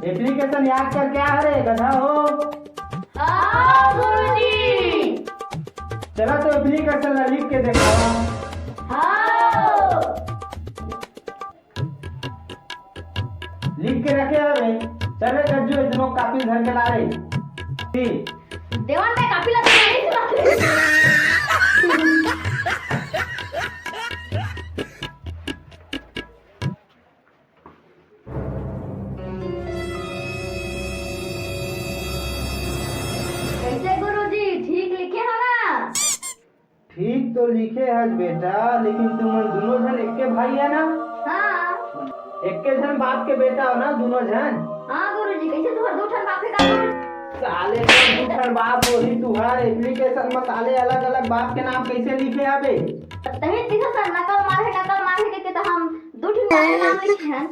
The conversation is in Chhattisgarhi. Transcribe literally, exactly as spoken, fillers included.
एप्लीकेशन याद करके आ रे गधा हो। हाँ गुरुजी। चला तो एप्लीकेशन ला लिख के देखावा। हाँ। लिख के रखे हवे। चल रे गज्जू, ए दुनो कापी धर के ला रे। ठीक। देवन, मैं कापी ला तो नहीं सुना। कैसे गुरुजी, ठीक लिखे हो ना? ठीक तो लिखे हस बेटा, लेकिन तुमन दुनो झन एक्के भाई है ना? हाँ। एक्के झन बाप के बेटा हो ना दुनो झन? हाँ गुरुजी, कैसे तुहर दू ठन बाप के का? साले तो दू ठन बाप होही, तुहर एप्लीकेशन में साले अलग-अलग बाप के नाम कैसे लिखे हवे? तही तीसरा सर नकल मारे, नकल मारे के, के तो हम दू ठन बाप के नाम लिखे हैं।